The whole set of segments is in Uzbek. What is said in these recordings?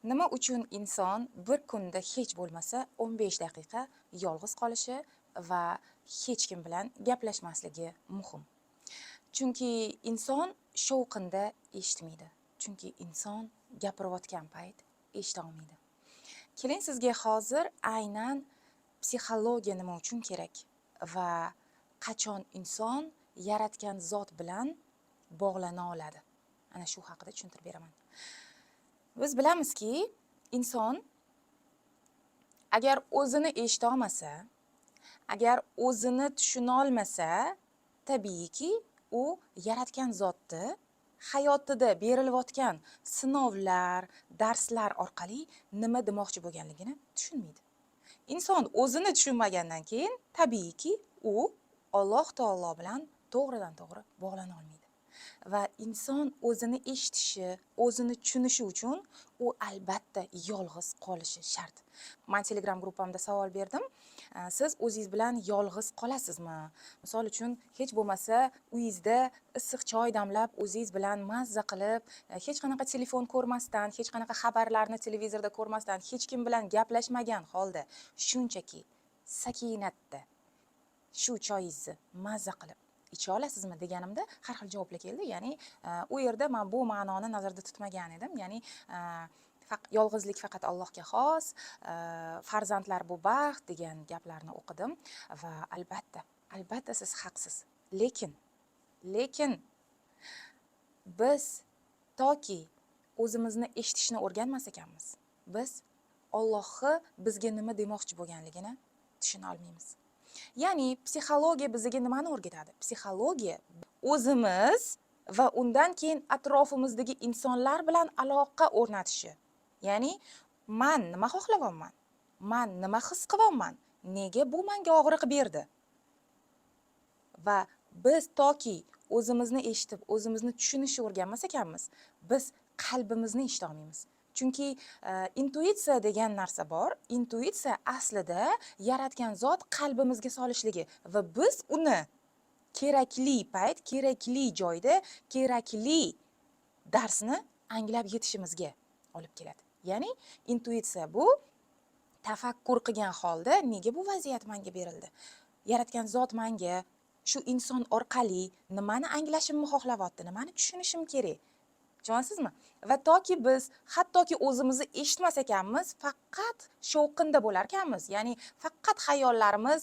Nima uchun inson bir kunda hech bo'lmasa 15 daqiqa yolg'iz qolishi va hech kim bilan gaplashmasligi muhim? Chunki inson shovqinda eshitmaydi. Chunki inson gapirayotgan payt eshita olmaydi. Keling, sizga hozir aynan psixologiya nima uchun kerak va qachon inson yaratgan zot bilan bog'lana oladi, ana shu haqida tushuntirib beraman. Biz bilamizki, inson agar o'zini eshita olmasa, agar o'zini tushuna olmasa, tabiiyki, u yaratgan zotni hayotida berilayotgan sinovlar, darslar orqali nima demoqchi bo'lganligini tushunmaydi. Inson o'zini tushunmagandan keyin, tabiiyki, u Alloh taolo bilan to'g'ridan to'g'ri bog'lana olmaydi. Va inson o'zini eshitishi, o'zini tushunishi uchun u albatta yolg'iz qolishi shart. Man Telegram gruppamda savol berdim: Siz o'zingiz bilan yolg'iz qolasizmi? Misol uchun, hech bo'lmasa uyingizda issiq choy damlab, o'zingiz bilan mazza qilib, hech qanaqa telefon ko'rmasdan, hech qanaqa xabarlarni televizorda ko'rmasdan, hech kim bilan gaplashmagan holda, shunchaki sakinatda shu choyingizni mazza qilib icha olasizmi deganimda, har xil javoblar keldi. Ya'ni u yerda man bu ma'noni nazarda tutmagan edim, ya'ni yolg'izlik faqat Allohga xos, farzandlar bu baxt degan gaplarni o'qidim. Va albatta, albatta, siz haqsiz, lekin biz toki o'zimizni eshitishni o'rganmas ekanmiz, biz Ollohni bizga nima demoqchi bo'lganligini tushuna olmaymiz. Ya'ni psixologiya bizga nimani o'rgatadi? Psixologiya o'zimiz va undan keyin atrofimizdagi insonlar bilan aloqa o'rnatishi. Ya'ni man nima xohlayapman, man nima his qilyapman, nega bu manga og'riq berdi? Va biz toki o'zimizni eshitib, o'zimizni tushunishni o'rganmas ekanmiz, biz qalbimizni eshita olmaymiz. Chunki intuitsiya degan narsa bor. Intuitsiya aslida yaratgan zot qalbimizga solishligi va biz uni kerakli payt, kerakli joyda kerakli darsni anglab yetishimizga olib keladi. Ya'ni intuitsiya bu tafakkur qilgan holda, nega bu vaziyat manga berildi, yaratgan zot manga shu inson orqali nimani anglashimni xohlayapti, nimani tushunishim kerak, tushunyapsizmi? Va toki biz hattoki o'zimizni eshitmas ekanmiz, faqat shovqinda bo'lar ekanmiz, ya'ni faqat xayollarimiz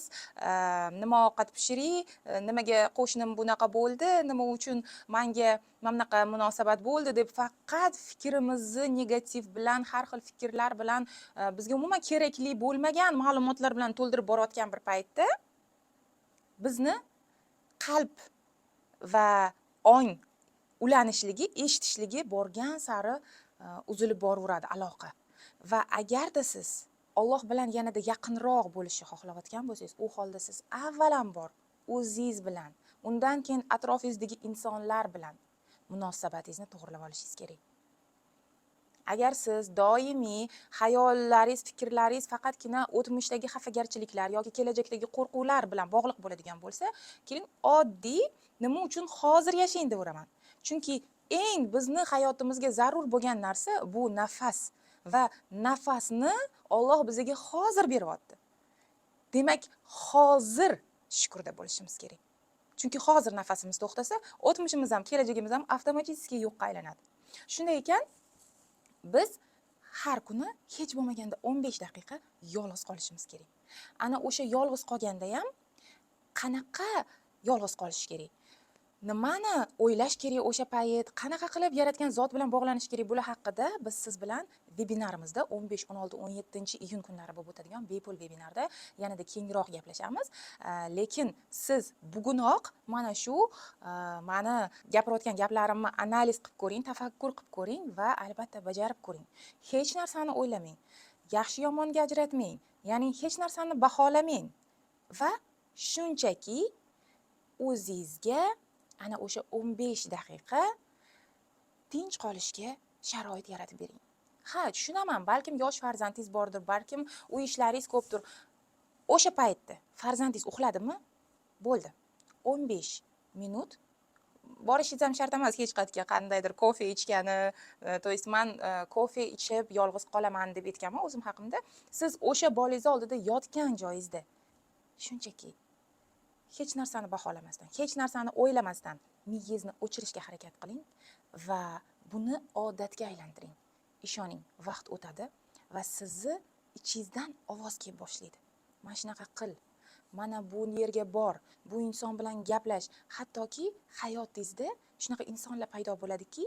nima ovqat pishiray, nimaga qo'shnim bunaqa bo'ldi, nima uchun manga mana bunaqa munosabat bo'ldi deb, faqat fikrimizni negativ bilan, har xil fikrlar bilan, bizga umuman kerakli bo'lmagan ma'lumotlar bilan to'ldirib borayotgan bir paytda, bizni qalb va ong ulanishligi, eshitishligi borgan sari uzilib boraveradi aloqa. Va agarda siz Olloh bilan yanada yaqinroq bo'lishni xohlayotgan bo'lsangiz, u holda siz avvalambor o'zingiz bilan, undan keyin atrofingizdagi insonlar bilan munosabatingizni to'g'irlab olishingiz kerak. Agar siz doimiy xayollaringiz, fikrlaringiz faqatgina o'tmishdagi xafagarchiliklar yoki kelajakdagi qo'rquvlar bilan bog'liq bo'ladigan bo'lsa, keling, oddiy nima uchun hozir yashang deyaveraman. Chunki eng bizni hayotimizga zarur bo'lgan narsa bu nafas va nafasni Olloh bizga hozir beryapti. Demak, hozir shukrda bo'lishimiz kerak. Chunki hozir nafasimiz to'xtasa, o'tmishimiz ham, kelajagimiz ham avtomatik yo'qqa aylanadi. Shunday ekan, biz har kuni hech bo'lmaganda 15 daqiqa yolg'iz qolishimiz kerak. Ana o'sha yolg'iz qolganda ham qanaqa yolg'iz qolish kerak, nimani o'ylash kerak o'sha payt, qanaqa qilib yaratgan zot bilan bog'lanish kerak, bular haqida biz siz bilan vebinarimizda, 15, 16, 17 iyun kunlari bo'lib o'tadigan bepul vebinarda yanada kengroq gaplashamiz. Lekin siz bugunoq mana shu mani gapirayotgan gaplarimni analiz qilib ko'ring, tafakkur qilib ko'ring va albatta bajarib ko'ring. Hech narsani o'ylamang, yaxshi yomonga ajratmang, ya'ni hech narsani baholamang va shunchaki o'zingizga ana o'sha 15 daqiqa tinch qolishga sharoit yaratib bering. Ha, tushunaman, balkim yosh farzandingiz bordir, balkim uy ishlaringiz ko'pdir. O'sha paytda farzandingiz uxladimi, bo'ldi, 15 minut Borishingiz ham shart emas hech qayerga, qandaydir kofe ichgani, то есть man kofe ichib yolg'iz qolaman deb aytganman o'zim haqimda. Siz o'sha bolangiz oldida yotgan joyingizda shunchaki hech narsani baholamasdan, hech narsani o'ylamasdan miyangizni o'chirishga harakat qiling va buni odatga aylantiring. Ishoning, vaqt o'tadi va sizni ichingizdan ovoz kelib boshlaydi. Mana shunaqa qil, mana bu yerga bor, bu inson bilan gaplash. Hattoki hayotingizda shunaqa insonlar paydo bo'ladiki,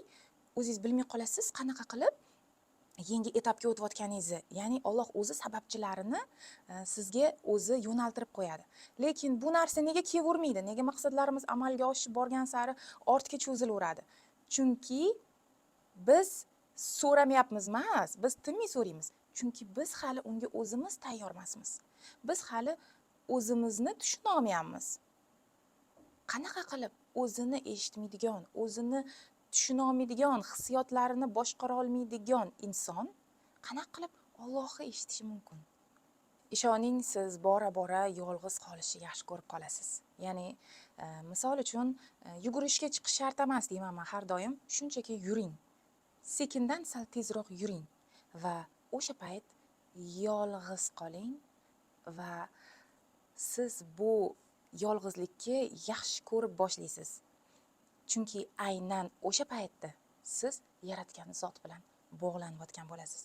o'zingiz bilmay qolasiz qanaqa qilib yangi etapga o'tayotganingizni. Ya'ni Alloh o'zi sababchilarini sizga o'zi yo'naltirib qo'yadi. Lekin bu narsa nega kelavermaydi? Nega maqsadlarimiz amalga oshib borgan sari ortga cho'zilaveradi? Chunki biz so'ramayapmiz emas, biz tinmay so'raymiz. Chunki biz hali unga o'zimiz tayyor emasmiz. Biz hali o'zimizni tushuna olmayapmiz. Qanaqa qilib o'zini eshitmaydigan, o'zini tushuna olmaydigan, hissiyotlarini boshqara olmaydigan inson qanaqa qilib Allohni eshitishi mumkin? Ishoning, siz bora-bora yolg'iz qolishni yaxshi ko'rib qolasiz. Ya'ni, misol uchun, yugurishga chiqish shart emas deyman man har doim. Shunchaki yuring. Sekindan sal tezroq yuring va o'sha payt yolg'iz qoling va siz bu yolg'izlikka yaxshi ko'rib boshlaysiz. Chunki aynan o'sha paytda siz yaratgan zot bilan bog'lanayotgan bo'lasiz.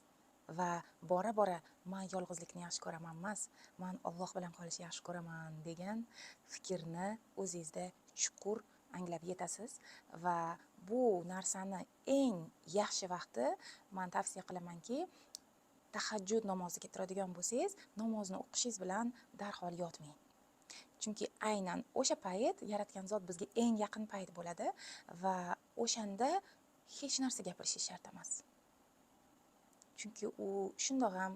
Va bora-bora man yolg'izlikni yaxshi ko'raman emas, man Alloh bilan qolishni yaxshi ko'raman degan fikrni o'zingizda chuqur anglab yetasiz va bu narsani eng yaxshi vaqti, man tavsiya qilamanki, tahajjud namoziga turadigan bo'lsangiz, namozni o'qishingiz bilan darhol yotmang. Chunki aynan o'sha payt yaratgan zot bizga eng yaqin payt bo'ladi va o'shanda hech narsa gapirishingiz shart emas. Chunki u shundoq ham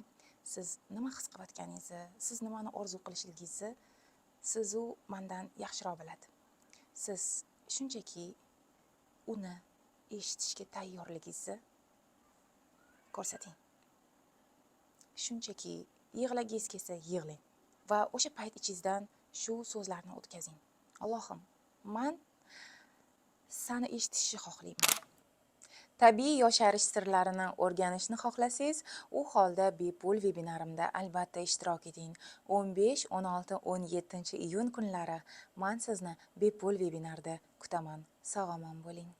siz nima his qilayotganingizni, siz nimani orzu qilishligingizni siz u mandan yaxshiroq biladi. Siz shunchaki uni eshitishga tayyorligingizni ko'rsating. Shunchaki yig'lagingiz kelsa yig'lang va o'sha payt ichingizdan shu so'zlarni o'tkazing. Allohim, man sani eshitishni xohlayman. Tabiiy yosharish sirlarini o'rganishni xohlasangiz, u holda bepul vebinarimda albatta ishtirok eting. 15, 16, 17 iyun kunlari man sizni bepul vebinarda kutaman. Sog' omon bo'ling.